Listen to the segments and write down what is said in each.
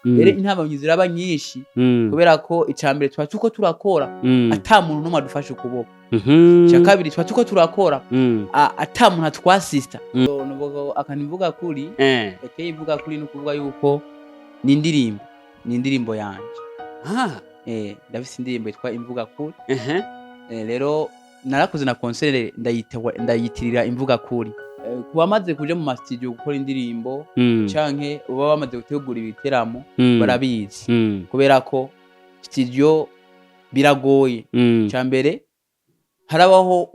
Rero intambamyi ziraba nyinshi, kubera ko icya mbere tuba tuko turakora ata muntu n'umwe adufashe ukuboko. Icya kabiri, tuba tuko turakora ata muntu atwasista. So, nuvuga akantu imvuga kuri eke ivuga kuri, ni ukuvuga yuko ni indirimbo yanje. Ndafise indirimbo yitwa Imvuga Kuri. Rero narakoze na concert, ndayitirira Imvuga Kuri. Ku bamaze kuja mu mastudio gukora indirimbo canke uba bamaze gutegura ibiteramo, barabizi, kubera ko studio biragoye. Ca mbere, harabaho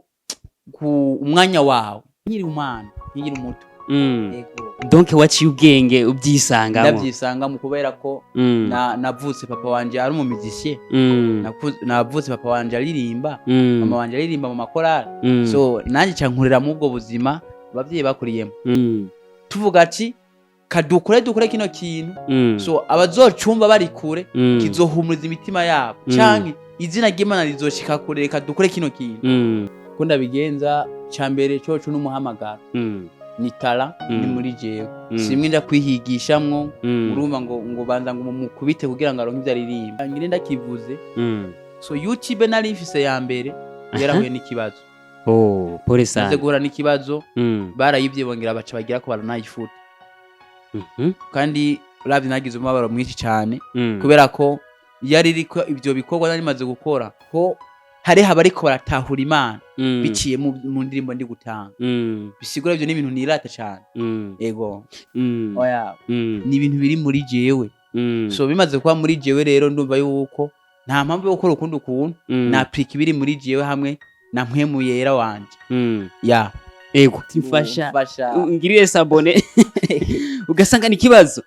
ku umwanya wawe nkiri umwana, nkiri muto. Yego. Donc waciye ubwenge ubyisangamo. Ndabyisangamo kubera ko navutse papa wanje ari umu musicien. Navutse papa wanje aririmba, mama wanje aririmba mu makorali. So nanjye ca nkurira muri ubwo buzima abavyeyi bakuriyemo. Tuvuga ati kadukore, dukore kino kintu, so abazocumva bari kure, kizohumuriza imitima yabo, canke izina ry'Imana rizoshika kure. Reka dukore kino kintu. Ko ndabigenza, ca mbere coco n'umuhamagaro, ni tara, ni muri jewe. Simwe nja kwihigishamwo. Urumva ngo banza ngo mumukubite kugira ngo aronke ivyo aririmba. Ngire ndakivuze. So YouTube nari mfise ya mbere yarahuye n'ikibazo. Oh, pole Maze sana. guhura n'ikibazo, barayivye, bongera baca bagira ko baranayifuta. Kandi uravye nagize umubabaro mwinshi cane, kubera ko yari iriko ivyo bikorwa nari maze gukora, ko hariho abariko baratahura Imana biciye mu ndirimbo ndi gutanga. Bisigura ivyo ni ibintu nirata cane. Ego. Oya, ni ibintu biri muri jewe. So bimaze kuba muri jewe rero, ndumva yuko nta mpamvu yo gukora ukundi ukuntu, naplika ibiri muri jewe hamwe na Mpwemu Yera wanje. Ya. Ego, mfasha. Mfasha. Ngirire s'abonner, ugasanga ni ikibazo.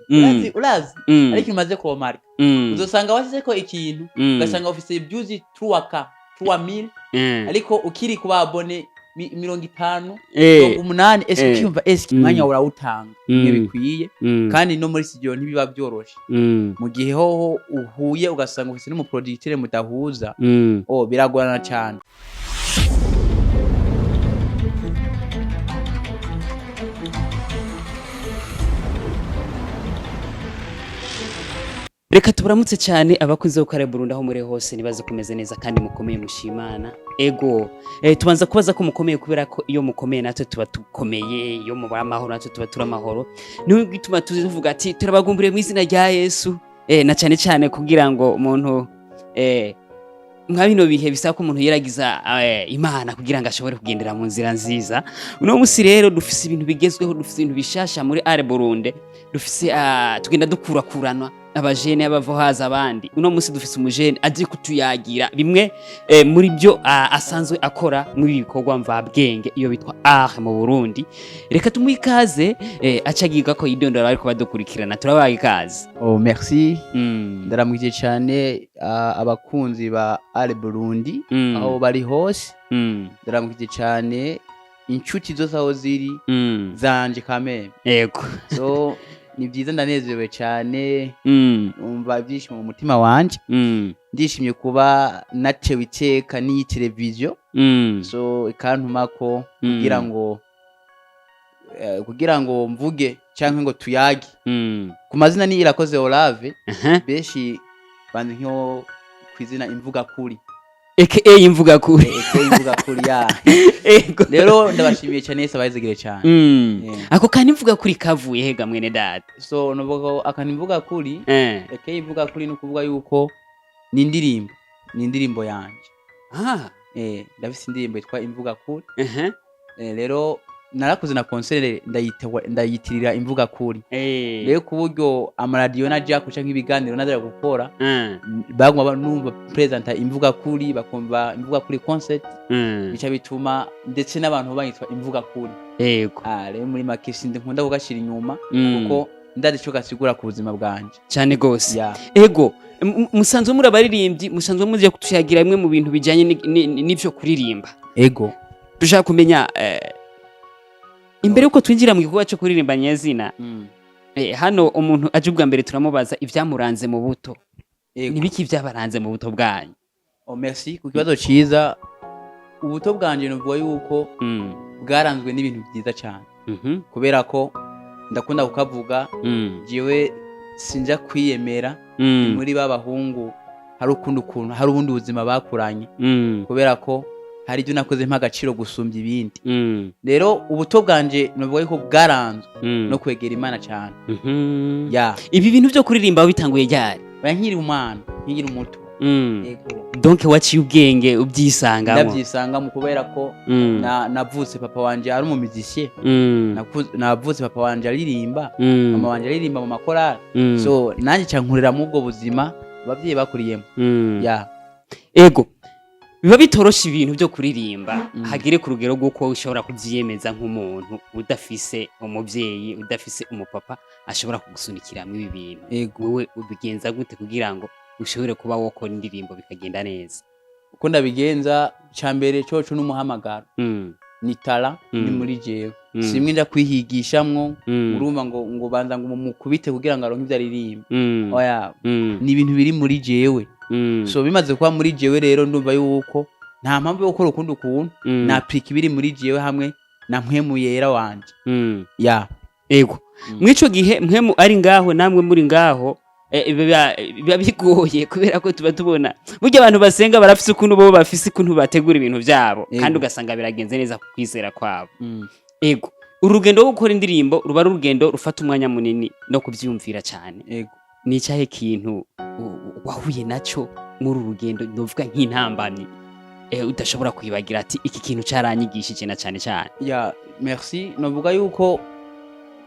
Urazi, urazi, ariko imaze kumarika, uzosanga wasizeko ikintu, ugasanga ufise views 3K, 3000, ariko ukiri ku ba abonnés 50, 80. Ese ukiyumva ese umwanya urawutanga ntibikwiye? Kandi no muri studio ntibiba byoroshe. Mu gihe hoho uhuye ugasanga ufise n'umuproducteur mudahuza, oh, biragorana cyane. Reka tubaramutse cyane abakunzi bo Kare Burundi aho muri hose. Nibaze kumeze neza kandi mukomeye, mushimana. Ego, tubanza kubaza ko mukomeye, kubera ko iyo mukomeye natwe tuba tukomeye, iyo muba amahoro natwe tuba turi amahoro. Niyo gituma tuvuga ati turabagumburiye mu izina rya Yesu, na cyane cyane kugira ngo umuntu, mwa bino bihe bisaba ko umuntu yeragiza Imana kugira ngo ashobore kugendera mu nzira nziza. Uno munsi rero dufise ibintu bigezweho, dufise ibintu bishasha muri Are Burundi, dufise tugenda dukurakurana abajene bava haza abandi. Uno munsi dufise umujene aje kutuyagira bimwe muri byo asanzwe akora muri ibi bikorwa mvabwenge iyo bitwa art mu Burundi. Reka tumuhe ikaze, aca agiga ko yidondora ariko badukurikirana. Turabaha ikaze. Oh, merci. Ndaramukije cyane abakunzi ba Art Burundi aho bari hose. Ndaramukije cyane inshuti zose aho ziri zanje kameme. So ni byiza, ndanezerewe cyane. Numva ibyishimo mu mutima wanje. Ndishimye kuba natewe iteka n'iyi televiziyo. So ikantuma ko kugira ngo mvuge cyangwa ngo tuyage. Ku mazina ni Irakoze Olave. Benshi banzi nko ku izina Imvuga Kuri. Aka Imvuga Kuri. Aka Imvuga Kuri, ya. Rero ndabashimiye cyane, Yesu abayizigire cyane. Ako kantu Imvuga Kuri kavuye hega, mwene data? So nuvuga akantu Imvuga Kuri, aka Imvuga Kuri, ni ukuvuga yuko ni indirimbo yanje. Ndafise indirimbo yitwa Imvuga Kuri. Rero narakoze na concert, ndayitirira Imvuga Kuri. Rero ku buryo amaradiyo najya kuca nk'ibiganiro najya gukora, baguma numva presenta Imvuga Kuri, bakumva Imvuga Kuri concert. Bica bituma ndetse n'abantu banyitwa Imvuga Kuri. Rero muri make sindi nkunda kugashira inyuma, kuko ndazi ico gasigura ku buzima bwanje. Cyane gose. Ya. Ego, musanzwe muri abaririmbyi, musanzwe muje kutuyagira bimwe mu bintu bijanye n'ivyo kuririmba. Ego. Dushaka kumenya, imbere yuko twinjira mu gikorwa cyo kuririmba nyezina, hano umuntu aje ubwa mbere turamubaza ivyamuranze mu buto. Nibiki vyabaranze mu buto bwanyu? Oh, merci ku kibazo ciza. Ubuto bwanje nuvuga yuko bwaranzwe n'ibintu byiza cyane, kubera ko ndakunda kukavuga, jewe Sinja kwiyemera. Muri ba bahungu hari ukundi ukuntu, hari ubundi buzima bakuranye, kubera ko hari ibyo nakoze mpa agaciro gusumbya ibindi. Rero ubuto bwanje navuga yuko bwaranzwe no kwegera Imana cyane. Ya. Ibi bintu byo kuririmba bitanguye ryari? Oya, nkiri umwana, nkiri muto. Yego. Donc waciye ubwenge ubyisangamo? Ndabyisangamo kubera ko navutse papa wanje ari umumizisiye. Navutse papa wanje aririmba, mama wanje aririmba mu makorali. So nanjye nca nkurira muri ubwo buzima ababyeyi bakuriyemo. Ya. Ego, biba bitoroshe ibintu byo kuririmba, hagere ku rugero rw'uko ushobora kubyiyemeza nk'umuntu udafise umubyeyi, udafise umupapa ashobora kugusunikiramo ibi bintu. Wowe ubigenza gute kugira ngo ushobore kuba wokora indirimbo bikagenda neza? Uko ndabigenza, cya mbere coco n'umuhamagaro, ni talent, ni muri jewe. Simwe nja kwihigishamwo. Urumva ngo banza ngo mukubite kugira ngo aronke ivyo aririmba. Oya, ni ibintu biri muri jewe. So bimaze kuba muri jewe rero, ndumva yuko nta mpamvu yo gukora ukundi ukuntu, napika ibiri muri jewe hamwe na Mpwemu Yera wanje. Ya. Ego. Mw'ico gihe Mpwemu ari ngaho, namwe muri ngaho, biba bigoye, kubera ko tuba tubona burya abantu basenga barafise ukuntu bo bafise ukuntu bategura ibintu vyabo, kandi ugasanga biragenze neza ku kwizera kwabo. Ego, urugendo rwo gukora indirimbo ruba ari urugendo rufata umwanya munini no kuvyumvira cyane. Ni icahe kintu wahuye naco muri uru rugendo, novuga nk'intambamyi, udashobora kwibagira ati iki kintu caranyigishije na cane cane? Ya, merci. Novuga yuko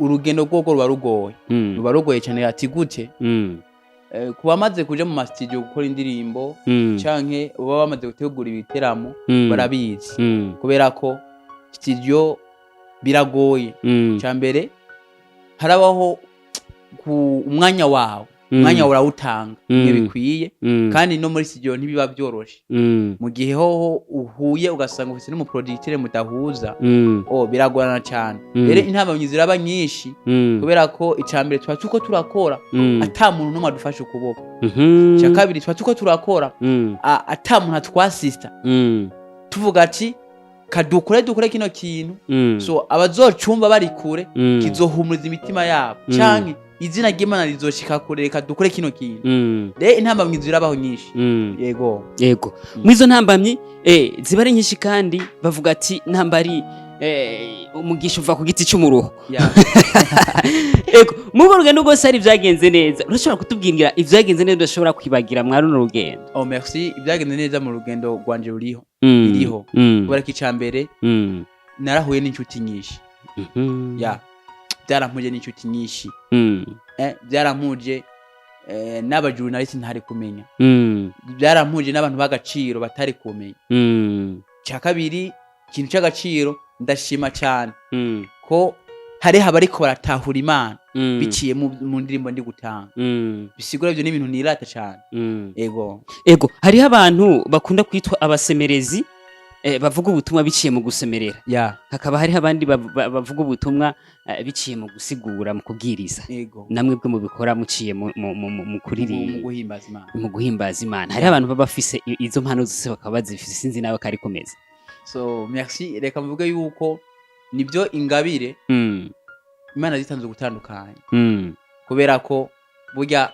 urugendo rwogwo ruba rugoye, ruba rugoye cyane. Ati gute? Ku bamaze kuja mu masitudiyo gukora indirimbo canke baba bamaze gutegura ibiteramo, barabizi, kubera ko studio biragoye. Cya mbere, harabaho ku umwanya wawe, umwanya wawe urawutanga iyo bikwiye, kandi no muri studio ntibiba byoroshe. Mu gihe hoho uhuye ugasanga ufise n'umuproducteur mudahuza, oh, biragorana cyane. Rero intambamyi ziraba nyinshi, kubera ko icya mbere tuba tuko turakora ata muntu n'umwe adufashe ukuboko. Icya kabiri, tuba tuko turakora ata muntu atwasista, tuvuga ati kadukore, dukore kino kintu, so abazocumva bari kure kizohumuriza imitima yabo, canke izina ry'Imana rizoshika kure, reka dukore kino kintu. Rero intambamyi zirabaho nyinshi. Yego. Yego. Mwizo ntambamyi ziba ari nyinshi, kandi bavuga ati ntambari umugisha uva ku giti cy'umuruho. Ego, muri urwo rugendo rwose hari ibyagenze neza. Urashobora kutubwira ibyagenze neza udashobora kwibagira mwa runo rugendo? Oh, merci. Ibyagenze neza mu rugendo rwanje ruriho, biriho, kubera ko icya mbere, narahuye n'inshuti nyinshi. Ya, byarampuje n'inshuti nyinshi. Byarampuje n'abajournaliste ntari kumenya. Byarampuje n'abantu b'agaciro batari kumenya. Cya kabiri, ikintu cy'agaciro, ndashima cyane ko hariho abariko baratahura Imana biciye mu ndirimbo ndi gutanga. Bisigura ibyo ni ibintu nirata cyane. Ego. Ego, hariho abantu bakunda kwitwa abasemerezi, bavuga ubutumwa biciye mu gusemerera. Hakaba hariho abandi bavuga ubutumwa biciye mu gusigura, mu kubwiriza. Namwe bwe mubikora muciye mu mu kuririmba, guhimbaza Imana. Mu guhimbaza Imana. Hariho abantu baba bafise izo mpano zose, bakaba bazifise, sinzi nawe ko ari kumeze. So merci. Reka mvuge yuko nibyo, ingabire Imana zitanze gutandukanya, kubera ko burya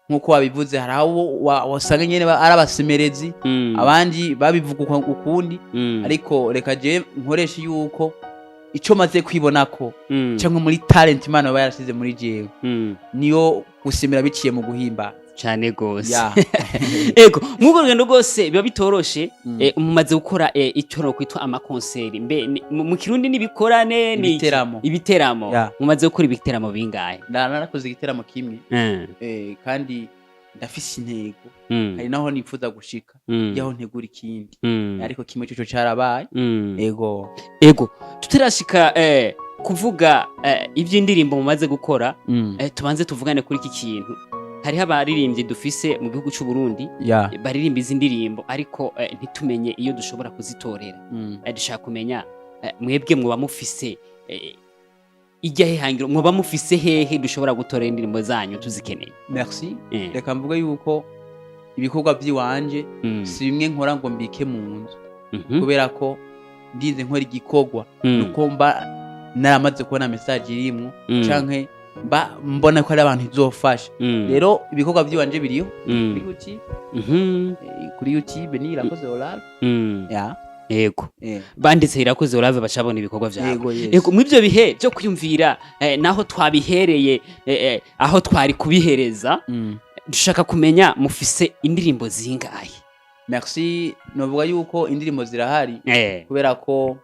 nk'uko wabivuze, hari abo wasanga nyene ari abasemerezi, abandi babivuga ukundi. Ariko reka je nkoresha yuko ico maze kwibona ko cyangwa muri talent Imana yaba yarasize muri jewe, niyo gusemera biciye mu guhimba. Cane gose. Ya. Ego, mw'urwo rugendo rwose biba bitoroshe. Mumaze gukora ico nokwitwa amakonseri, mbe mu Kirundi n'ibikorane ni iki? Ibiteramo. Ibiteramo. Ya. Mumaze gukora ibiteramo bingahe? Narakoze igiteramo kimwe, kandi ndafise intego, hari naho nifuza gushika, yaho ntegura ikindi, ariko kimwe cyo carabaye. Ego. Ego, tutarashika kuvuga iby'indirimbo mumaze gukora, tubanze tuvugane kuri iki kintu. Hariho abaririmbyi dufise mu gihugu cy'u Burundi baririmba izi ndirimbo, ariko ntitumenye iyo dushobora kuzitorera. Dushaka kumenya, mwebwe muba mufise ijya he hangiro, muba mufise hehe dushobora gutorera indirimbo zanyu tuzikeneye? Merci. Reka mvuge yuko ibikorwa by'iwanje si bimwe nkora ngo mbike mu nzu, kubera ko ndinze nkora igikorwa, nuko mba naramaze kubona message irimwo, canke Mba mbona ko ari abantu izofasha. Rero ibikorwa by'iwanje biriho kuri YouTube. Kuri YouTube ni Irakoze Olave. Ya. Yego. Banditse Irakoze Olave bacabona ibikorwa vyawe. Yego, yes. Yego, muri ibyo bihe byo kwiyumvira, naho twabihereye, aho twari kubihereza, dushaka kumenya mufise indirimbo zingahe? Merci. Novuga yuko indirimbo zirahari, kubera ko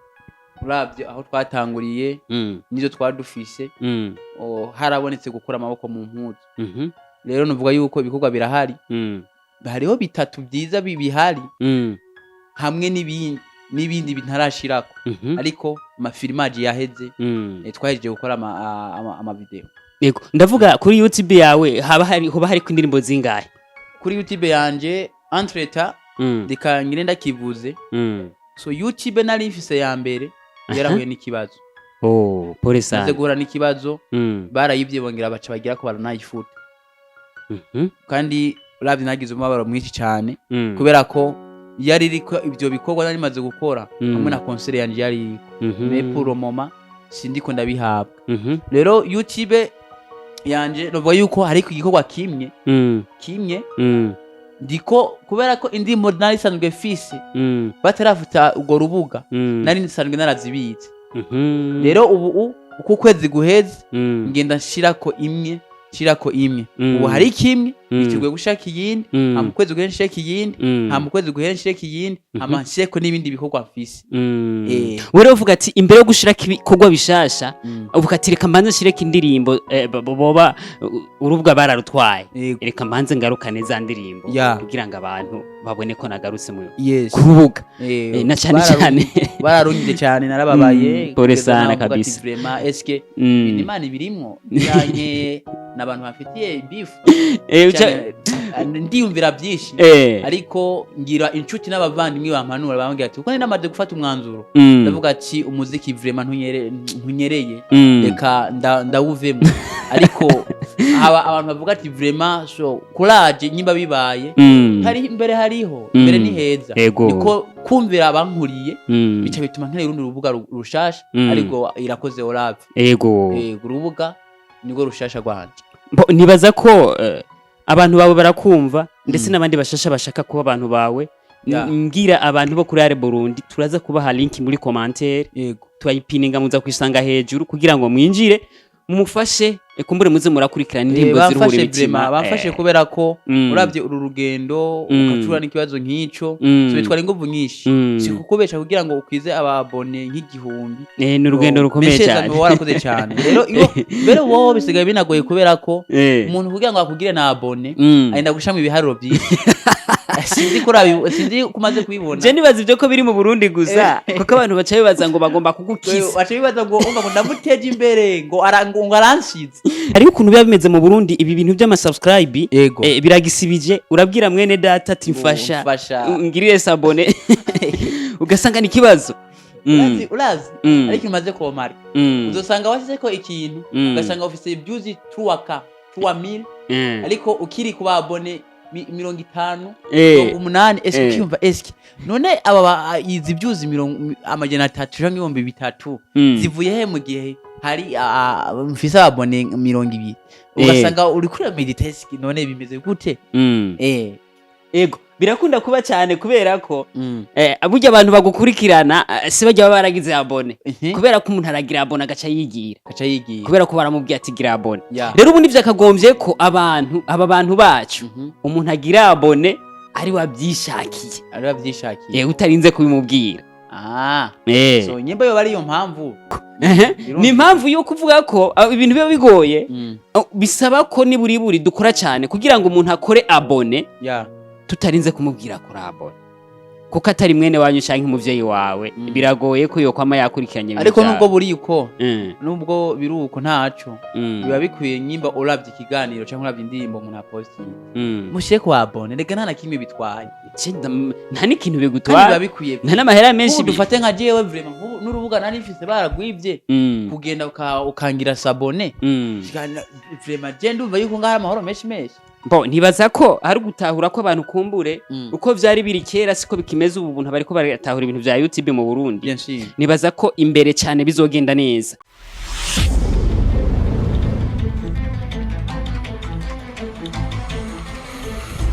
uravye aho twatanguriye nizo twari dufise, harabonetse gukura amaboko mu mpuzu. Rero novuga yuko ibikorwa birahari. Hariho bitatu byiza bihari, hamwe n'ibindi bintarashirako, ariko amafilmage yaheze. Twahejeje gukora amavideo. Yego, ndavuga kuri YouTube yawe haba hari, hoba hariko indirimbo zingahe? Kuri YouTube yanje, entre-temps, reka ngire ndakivuze. So YouTube nari mfise ya mbere yarahuye n'ikibazo. Oh, pole Maze sana. guhura n'ikibazo, barayivye, bongera baca bagira ko baranayifuta. Kandi uravye nagize umubabaro mwinshi cyane, kubera ko yari iriko ivyo bikorwa nari maze gukora, hamwe na concert yanje yari iriko. Mais pour le moment sindiko ndabihabwa. Rero YouTube yanje novuga yuko hariko igikorwa kimwe, kimwe. Ndiko, kubera ko indirimbo nari isanzwe fise batarafuta urwo rubuga, nari nsanzwe narazibitse. Rero ubu uko ukwezi guheze, ngenda nshirako imwe, nshirako imwe. Ubu hari kimwe, niteguye gushaka iyindi. Hama ukwezi guhere nshireko iyindi. Hama ukwezi guhere nshireko iyindi. Hama nshireko n'ibindi bikorwa mfise. Wewe uvuga ati imbere yo gushirako ibikorwa bishasha, uvuga ati reka mbanze nshireko indirimbo, boba urubuga bararutwaye. Yego. Reka mbanze ngarukane za ndirimbo kugira ngo abantu babone ko nagarutse mu ku rubuga. Na cyane cyane Bararungije cyane, narababaye. Pole kugeza sana naho mvuga ati, kabisa. Vraiment, eske ibintu Imana ibirimwo canke n'abantu bafitiye beef? Ndiyumvira byinshi, ariko ngira inshuti n'abavandimwe bampanura, bambwira ati, kuko nari namaze gufata umwanzuro, ndavuga ati umuziki vraiment ntunyereye, reka ndawuvemo. Ariko haba abantu bavuga ati vraiment, so courage, nyimba bibaye, hari imbere, hariho imbere ni heza. Niko kumvira abankuriye, bica bituma nkeneye urundi rubuga rushasha, ariko Irakoze Olave. Urubuga nirwo rushasha rwanje. Nibaza ko abantu bawe barakumva, ndetse n'abandi bashasha bashaka kuba abantu bawe. Mbwira abantu bo kuri Are Burundi, turaza kubaha link muri commentaire, turayipininga, muza kwisanga hejuru kugira ngo mwinjire mumufashe, kumbure muze murakurikirana indirimbo ziruhura Bamfashe imitima. vraiment, bamfashe, kubera ko uravye uru rugendo, ukacura n'ikibazo nk'ico, so bitwara inguvu nyinshi. Si kukubesha, kugira ngo ukwize ababone nk'igihumbi, Ni urugendo rukomeye mbese cyane. Uba warakoze cyane. Rero iyo mbere wowe bisigaye binagoye, kubera ko umuntu kugira ngo akugire na abonné, agenda gushamo ibiharuro byinshi. Sinzi ko umaze kubibona. Je nibaza ibyo ko biri mu Burundi gusa, kuko abantu baca bibaza ngo bagomba kugukiza. Baca bibaza ngo umva, ngo ndamuteje imbere, ngo aranshize. Hariho ukuntu biba bimeze mu Burundi, ibi bintu by'amasubscribe, biragisibije. Urabwira mwene data ati mfasha, Mfasha. ngirire s'abonner, ugasanga ni ikibazo. Urazi, ariko imaze komara, uzosanga wasizeko ikintu, ugasanga ufise views 3K, 3000, ariko ukiri ku babone 50, 80. Eske ukiyumva, eske none aba izi views 300 canke 3000 zivuye he, mu gihe hari mfise ababone 20? Ugasanga uri kuri méditer, eske none bimeze gute? Ego, birakunda kuba cyane, kubera ko burya abantu bagukurikirana, si bajya baba baragize abonné. Kubera ko umuntu aragira abonné agaca yigira, gaca yigira, kubera ko baramubwiye ati gira abonné. Rero ubundi byakagombye ko abantu, aba bantu bacu, umuntu agira abonné ari wabyishakiye. Ari bavyishakiye. Utarinze kubimubwira. So nyimba yoba ari iyo mpamvu. Ni impamvu yo kuvuga ko ibintu biba bigoye. Bisaba ko niburiburi dukora cyane kugira ngo umuntu akore abonné tutarinze kumubwira kuri abonné, kuko atari mwene wanyu canke umuvyeyi wawe, biragoye ko yokwama yakurikiranye ibintu Ariko vyawe. nubwo buri uko, nubwo biri uko, ntaco, biba bikwiye nyimba uravye ikiganiro canke uravye indirimbo umuntu apostinze, mushyire ku abonné, reka, nta na kimwe bitwaye. Nta n'ikintu Kandi biba bigutwara, bikwiye. nta n'amahera menshi. Nk'ubu dufate nka jewe, vraiment, nk'ubu n'urubuga nari mfise baragwivye, kugenda ukangira s'abonner, vraiment je ndumva yuko ngaho hari amahoro menshi menshi. Bo ntibaza ko hari gutahura ko abantu kumbure uko vyari biri kera siko bikimeze ubu. Buntu bariko baratahura ibintu vya YouTube mu Burundi. Bien sûr. Nibaza ko imbere cyane bizogenda neza. Thank you.